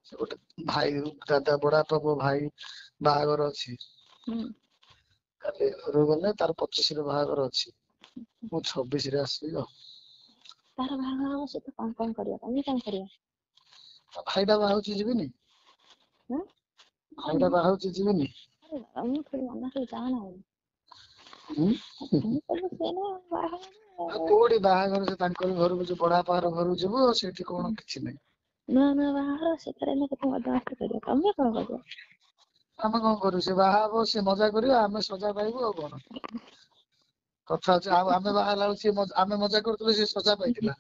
ସେ ଗୋଟେ ଭାଇ, ଦାଦା, ବଡବାପା ପୁଅ ଭାଇ ବାହାଘର ଅଛି। ହୁଁ। କାଲି ଘରକୁ ଗଲେ ତାର 25ରେ ବାହାଘର ଅଛି, ମୁଁ 26ରେ ଆସିବି ଆଉ। ତାର ବାହାଘର ହବ, ସେ ତ କଣ କଣ କରିବ, ତମେ କଣ କରିବ? ଭାଇଟା ବାହା ହଉଛି, ଯିବିନି? ହୁଁ। ଭାଇଟା ବାହା ହଉଛି, ଯିବିନି? ଆରେ ମୁଁ ଥୋଡ଼ି ମନା କରିବି ଯାଅନା ବୋଲି। ହୁଁ। ମୁଁ କହିଲି ସେ ନା ବାହାଘର। ଆଉ କୋଉଠି ବାହାଘର, ସେ ତାଙ୍କରି ଘରକୁ ଯିବୁ, ବଡବାପା ଘର ଘରକୁ ଯିବୁ ଆଉ ସେଇଠି କଣ କିଛି ନାହିଁ। ନୂଆ ନୂଆ ବାହାଘର, ସେଥିରେ ଏଇନା କେତେ ମଜାମସ୍ତି କରିବ, ତମେ କଣ କରିବ? ଆମେ କଣ କରିବୁ? ସେ ବାହା ହବ, ସେ ମଜା କରିବ, ଆମେ ସଜା ପାଇବୁ ଆଉ କଣ। କଥା ହଉଛି ଆଉ ଆମେ ବାହା ହେଲା ବେଳକୁ ସିଏ, ଆମେ ମଜା କରୁଥିଲେ, ସିଏ ସଜା ପାଇଥିଲା।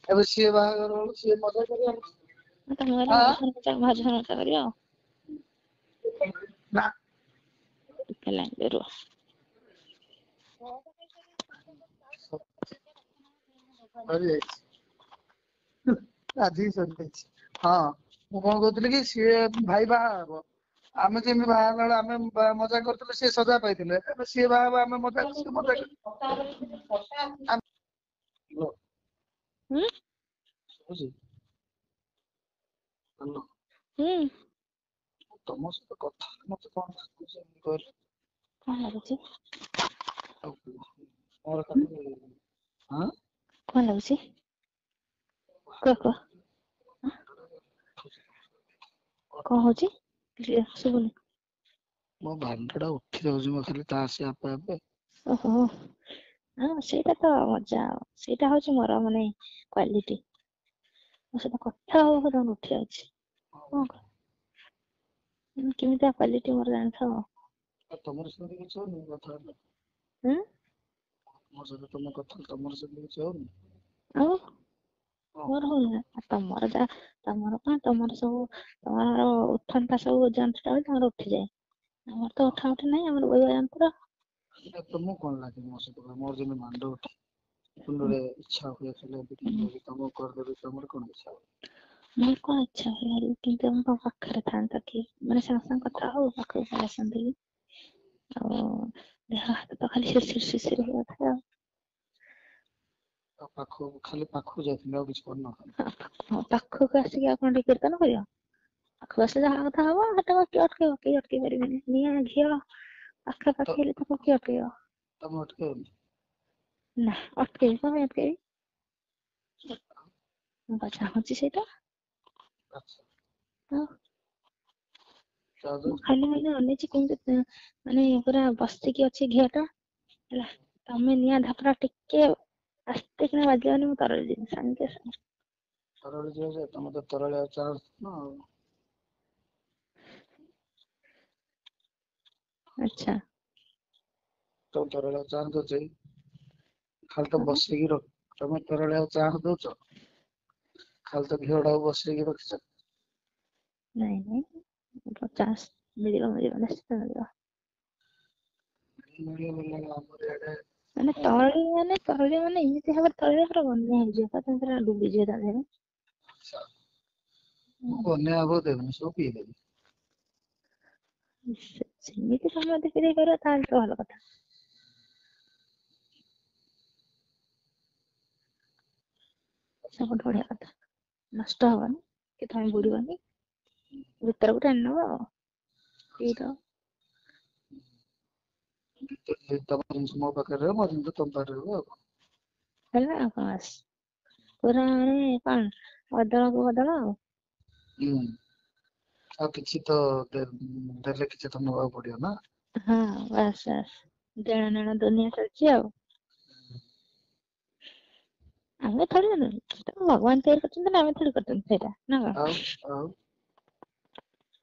ଏବେ ସିଏ ବାହାଘର ବେଳକୁ ସିଏ ମଜା କରିବ। ତମେ ଗଲେ ଭାଉଜ ମଜା କରିବ ଆଉ। ନା। ଟିକେ ଲାଇନରେ ରୁହ। ସରିଯାଇଛି, ଆଜି ସରିଯାଇଛି। ହଁ, ମୁଁ କଣ କହୁଥିଲି କି ସିଏ ଭାଇ ବାହା ହବ, ଆମେ ଯେମିତି ବାହା ହେଲା ବେଳେ ଆମେ ମଜା କରୁଥିଲେ, ସିଏ ସଜା ପାଇଥିଲେ। ଏବେ ସିଏ ବାହା ହବ, ଆମେ ମଜା, ସିଏ ମଜା। ହୁଁ। ହ୍ୟାଲୋ? ହୁଁ। ତମ ସହିତ କଥା ମତେ କଣ ଲାଗୁଛି ଏମିତି କହିଲେ? କଣ ଲାଗୁଛି? ମୋର ଖାଲି, ହଁ। କଣ ଲାଗୁଛି, କୁହ କୁହ। କଣ ହଉଛି? ଶୁଭୁନି। ମୋ ଭାଣ୍ଡ ଟା ଉଠି ଯାଉଛି, ମୋ ଖାଲି ତା ଆସିବା ଆପେ ଆପେ। ଓହୋ ହଁ, ସେଇଟା ତ ମଜା, ସେଇଟା ହଉଛି ମୋର ମାନେ କ୍ୱାଲିଟି। ମୋ ସହିତ କଥା ହବ ତମେ ଉଠି ଯାଉଛି, କଣ କେମିତିଆ କ୍ୱାଲିଟି ମୋର ଜାଣିଥାଅ। ତମର ସେମିତି କିଛି ହଉନି କଥା ହେଲେ? ହୁଁ। ମୋ ସହିତ ତମେ କଥା, ତମର ସେମିତି କିଛି ହଉନି? ଆଉ ମୋର ହଉନି ନା? ତମର ଯା, ତମର କଣ, ତମର ସବୁ ତମର ଉଠନ୍ତା ସବୁ ଯନ୍ତ୍ର ତମର ଉଠିଯାଏ, ଆମର ତ ଉଠା ଉଠି ନାହିଁ, ଆମର ବୋହିବା ଯନ୍ତ୍ର। ତମକୁ କଣ ଲାଗେ ମୋ ସହିତ? ମୋର ଯେମିତି ମାଣ୍ଡ ଉଠେ, ତୁଣ୍ଡରେ ଇଚ୍ଛା ହୁଏ ଖାଲି ତମକୁ କରିଦେବି, ତମର କଣ ଇଚ୍ଛା ହୁଏ? ମୋର କଣ ଇଚ୍ଛା ହୁଏ, କିନ୍ତୁ ଆମ ପାଖରେ ଥାନ୍ତା କି ମାନେ ସାଙ୍ଗେ ସାଙ୍ଗେ କଥା ହଉ, ପାଖକୁ ପଳେଇ ଆସନ୍ତି କି, ଆଉ ଦେହ ହାତ ତ ଖାଲି ଶିରଶିର ଶିରଶିର ହେଇଯାଉଥାଏ। ଆଉ ପାଖକୁ, ଖାଲି ପାଖକୁ ଯାଇଥିଲି, ଆଉ କିଛି କରିନଥାନ୍ତି? ହଁ, ପାଖକୁ ଆସିକି ଆଉ କଣ ଟିକେ କୀର୍ତ୍ତନ କରିବ? ପାଖକୁ ଆସିଲେ ଯାହା କଥା ହବ ସେଟା କିଏ ଅଟକେଇବ? କେହି ଅଟକେଇ ପାରିବେନି। ନିଆଁ ଘିଅ ପାଖାପାଖି ହେଲେ ତାକୁ କିଏ ଅଟକେଇବ? ତମେ ଅଟକେଇବନି? ନା, ଅଟକେଇବି? କଣ ପାଇଁ ଅଟକେଇବି? ମୁଁ ବା ଚାହୁଁଛି ସେଇଟା। ଆଚ୍ଛା। ମୁଁ ଖାଲି ମାନେ ଅନେଇଛି କେମିତି ମାନେ ପୁରା ବସିକି ଅଛି ଘିଅ ଟା, ହେଲା, ତମେ ନିଆଁ ଧାପଟା ଟିକେ ଆସ୍ତେ କିନା ବାଜିବନି, ମୁଁ ତରଳି ଯିବି ସାଙ୍ଗେ ସାଙ୍ଗେ। ତରଳି ଯିବ ଯେ ତମେ ତ ତରଳିବାକୁ ଚାହୁଁଛ ନା ଆଉ। ଆଚ୍ଛା। ତମେ ତରଳିବାକୁ ଚାନ୍ସ ଦଉଛ, ଖାଲି ତ ବସେଇକି ରଖ। ତମେ ତରଳିବାକୁ ଚାନ୍ସ ଦଉଛ, ଖାଲି ତ ଘିଅଟାକୁ ବସେଇକି ରଖିଛ। ନାଇଁ ନାଇଁ, ଚାନ୍ସ ମିଳିବ, ମିଳିବ, ନିଶ୍ଚିତ ମିଳିବ। ମିଳିବ ଆମର ଇଆଡେ। ମାନେ ତରଳି, ମାନେ ତରଳି, ମାନେ ଏମିତି ଭାବରେ ତରଳିବ ପୁରା ବନ୍ୟା ହେଇଯିବ, ତମେ ପୁରା ଡୁବିଯିବ ତା ଦେହରେ। ଆଚ୍ଛା, ମୁଁ ବନ୍ୟା ହବାକୁ ଦେବିନି, ସବୁ ପିଇଦେବି। ସେମିତି ତମେ ଯଦି ପିଇ ପାରିବ ତାହେଲେ ତ ଭଲ କଥା, ସବୁଠୁ ବଢିଆ କଥା। ନଷ୍ଟ ହବନି କି ତମେ ବୁଡିବନି, ଭିତରକୁ ଟାଣି ନବ ଆଉ ପିଇଦବ। ତମ ଜିନିଷ ମୋ ପାଖରେ ରହିବ, ମୋ ଜିନିଷ ତମ ପାଖରେ ରହିବ, ଆଉ କଣ ହେଲା? ଆଉ କଣ, ବାସ୍ ପୁରା ମାନେ କଣ ବଦଳକୁ ବଦଳ ଆଉ। ହୁଁ, ଆଉ କିଛି ତ ଦେଲେ କିଛି ତ ନବାକୁ ପଡିବ ନା। ହଁ, ବାସ୍ ବାସ୍, ଦେଣ ନେଣ ଦୁନିଆ ଚାଲିଛି। ଆଉ ଆମେ ଥୋଡି ଭଗବାନ ତିଆରି କରିଛନ୍ତି ନା ଆମେ ଥୋଡି କରିଛନ୍ତି ସେଇଟା, ନା କଣ? ଆଉ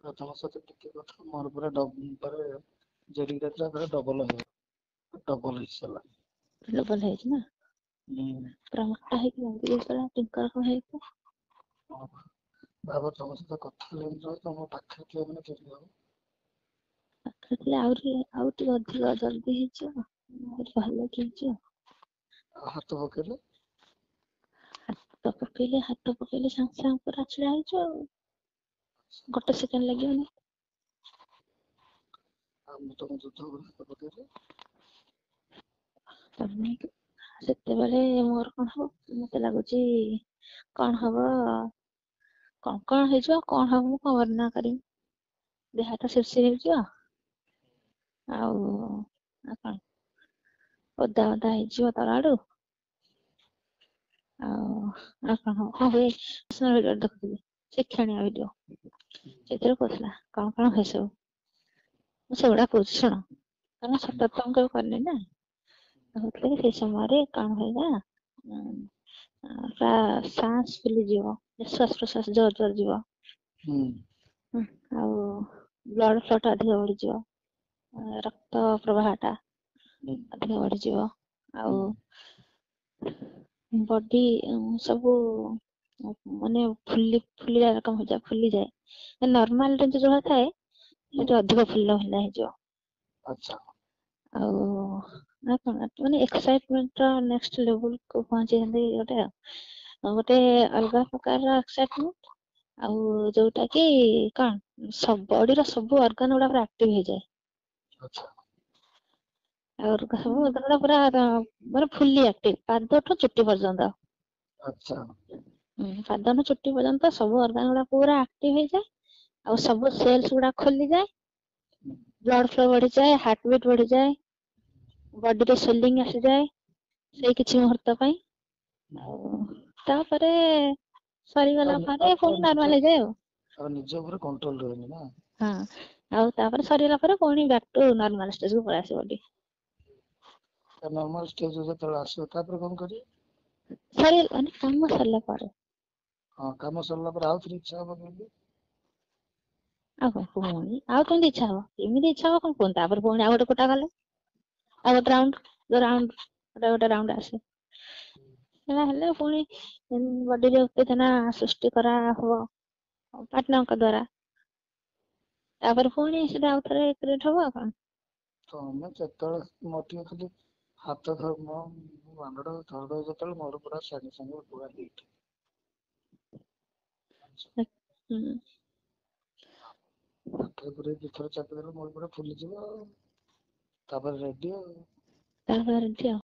ଆଉ ତମ ସହିତ ଟିକେ କଥା, ମୋର ପୁରା ପରେ ଯେତିକି ଥିଲା ପୁରା ଡବଲ ହେଇଗଲା, ଡବଲ ହେଇସାରିଲା। ଡବଲ ହେଇଛି ନା? ପୁରା ମୋଟା ହେଇକି ପୁରା ଟିଙ୍କର କଣ ହେଇକି। ଭାବ, ତମ ସହିତ କଥା ହେଲେ, ତମ ପାଖରେ ଥିବା ମାନେ କେମିତି ହବ? ପାଖରେ ଥିଲେ ଆହୁରି ଆଉ ଟିକେ ଅଧିକ ଜଲଦି ହେଇଯିବ, ଆହୁରି ଭଲ କି ହେଇଯିବ। ଆଉ ହାତ ପକେଇଲେ? ହାତ ପକେଇଲେ, ହାତ ପକେଇଲେ ସାଙ୍ଗେ ସାଙ୍ଗେ ପୁରା ଛିଡା ହେଇଯିବ, ଆଉ ଗୋଟେ ସେକେଣ୍ଡ ଲାଗିବନି। ଆଉ ମୁଁ ତମ ଯୁଦ୍ଧ ଉପରେ ହାତ ପକେଇଲେ? ତମେ ସେତେବେଳେ ମୋର କଣ ହବ? ମତେ ଲାଗୁଛି କଣ ହବ, କଣ କଣ ହେଇଯିବ, କଣ ହବ ମୁଁ କଣ ବର୍ଣ୍ଣନା କରିବି। ଦେହ ହାତ ଶିରଶିରି ହେଇଯିବ, ଆଉ ଆଉ କଣ ଓଦା ଓଦା ହେଇଯିବ ତଳ ଆଡୁ। ଆଉ ଆଉ କଣ ହବ? ହଁ ହୁଏ, ଭିଡିଓ ଦେଖୁଥିଲି, ଶିକ୍ଷଣୀୟ ଭିଡିଓ, ସେଥିରେ କହୁଥିଲା କଣ କଣ ହୁଏ ସବୁ। ମୁଁ ସେଗୁଡା କହୁଛି ଶୁଣ, କାରଣ ସତ ତ ମୁଁ କେବେ କରିନି ନା। କହୁଥିଲେ କି ସେଇ ସମୟରେ କଣ ହୁଏ ନା, ପୁରା ସାଁସ ଫୁଲିଯିବ, ନିଶ୍ୱାସ ପ୍ରଶ୍ୱାସ ଜୋର ଜୋର ଯିବ, ଆଉ ବ୍ଲଡ ଫ୍ଲୋ ଟା ଅଧିକ ବଢିଯିବ, ରକ୍ତ ପ୍ରବାହ ଟା ଅଧିକ ବଢିଯିବ, ଆଉ ବଡି ସବୁ ମାନେ ଫୁଲି ଫୁଲିଲା ରକମ ହେଇଯାଏ, ଫୁଲିଯାଏ। ନର୍ମାଲ ଯେମିତି ଯୋଉଭଳିଆ ଥାଏ ସେଠି ଅଧିକ ଫୁଲିଲା ଫୁଲିଲା ହେଇଯିବ। ଆଚ୍ଛା। ଆଉ ଆଉ କଣ, ମାନେ ଏକ୍ସାଇଟମେଣ୍ଟ ର ନେକ୍ସଟ ଲେବୁଲ କୁ ପହଞ୍ଚେଇଛନ୍ତି, ଗୋଟେ ଆଉ ଗୋଟେ ଅଲଗା ପ୍ରକାରର ଏକ୍ସାଇଟମେଣ୍ଟ, ଆଉ ଯୋଉଟା କି କଣ ବଡିର ସବୁ ଅର୍ଗାନ ଗୁଡା ପୁରା ଆକ୍ଟିଭ ହେଇଯାଏ। ଆଚ୍ଛା। ଆଉ ସବୁ ଅର୍ଗାନ ଗୁଡା ପୁରା ମାନେ ଫୁଲି ଆକ୍ଟିଭ, ପାଦଠୁ ଚୁଟି ପର୍ଯ୍ୟନ୍ତ। ଆଚ୍ଛା। ପାଦଠୁ ଚୁଟି ପର୍ଯ୍ୟନ୍ତ ସବୁ ଅର୍ଗାନ ଗୁଡା ପୁରା ଆକ୍ଟିଭ ହେଇଯାଏ, ଆଉ ସବୁ ସେଲ୍ସ ଗୁଡା ଖୋଲିଯାଏ, ବ୍ଲଡ ଫ୍ଲୋ ବଢିଯାଏ, ହାର୍ଟ ବିଟ୍ ବଢିଯାଏ, ବଡିରେ ସ୍ୱେଲିଂ ଆସିଯାଏ ସେଇ କିଛି ମୁହୂର୍ତ୍ତ ପାଇଁ। ଆଉ ତାପରେ ସରିଗଲା ଆଉ ପରେ ପୁଣି ନିଜ ନର୍ମାଲ ହେଇଯାଏ ଆଉ। ଆଉ ନିଜ ଉପରେ କଣ୍ଟ୍ରୋଲ ରୁହେନି ନା। ହଁ, ଆଉ ତାପରେ ସରିଗଲା ପରେ ପୁଣି ବ୍ୟାକ୍ ଟୁ ନର୍ମାଲ ଷ୍ଟେଜ କୁ ପଳେଇ ଆସିବ ବଡି। ନର୍ମାଲ ଷ୍ଟେଜ ଯେତେବେଳେ ଆସିବ ତାପରେ କଣ କରିବେ? ସରି, ମାନେ କାମ ସରିଲା ପରେ। ହଁ, କାମ ସରିଲା ପରେ ଆଉ ଥରେ ଇଚ୍ଛା ହବ କେମିତି? ଆଉ କଣ ପୁଣି ଆଉ କେମିତି ଇଚ୍ଛା ହବ, କେମିତି ଇଚ୍ଛା ହବ କଣ ପୁଣି ତାପରେ ପୁଣି ଆଉ ଗୋଟେ କୋଟା ଗଲେ ଆଉ ଗୋଟେ ରାଉଣ୍ଡ, ରାଉଣ୍ଡ ଗୋଟେ ଗୋଟେ ରାଉଣ୍ଡ ଆସେ, ହେଲା ହେଲେ ପୁଣି ବଡିରେ ଉତ୍ତେଜନା ସୃଷ୍ଟି କରାହବ ପାର୍ଟନରଙ୍କ ଦ୍ଵାରା, ତାପରେ ପୁଣି ସେଟା ଆଉ ଥରେ କ୍ରିଏଟ ହବ ଆଉ କଣ। ତମେ ଯେତେବେଳେ ମୋର ଟିକେ ଖାଲି ହାତ ଧର, ମୋ ବାଣ୍ଡଟା ଧରିଦବ ଯେତେବେଳେ, ମୋର ପୁରା ସାଙ୍ଗେ ସାଙ୍ଗେ ପୁରା ହିଟ୍। ହୁଁ। ହାତରେ ପୁରେଇ ଦିଥର ଚାପିଦେଲେ ମୋର ପୁରା ଫୁଲିଯିବ ଆଉ, ତାପରେ ରେଡି ଆଉ। ତାପରେ ରେଡି ଆଉ।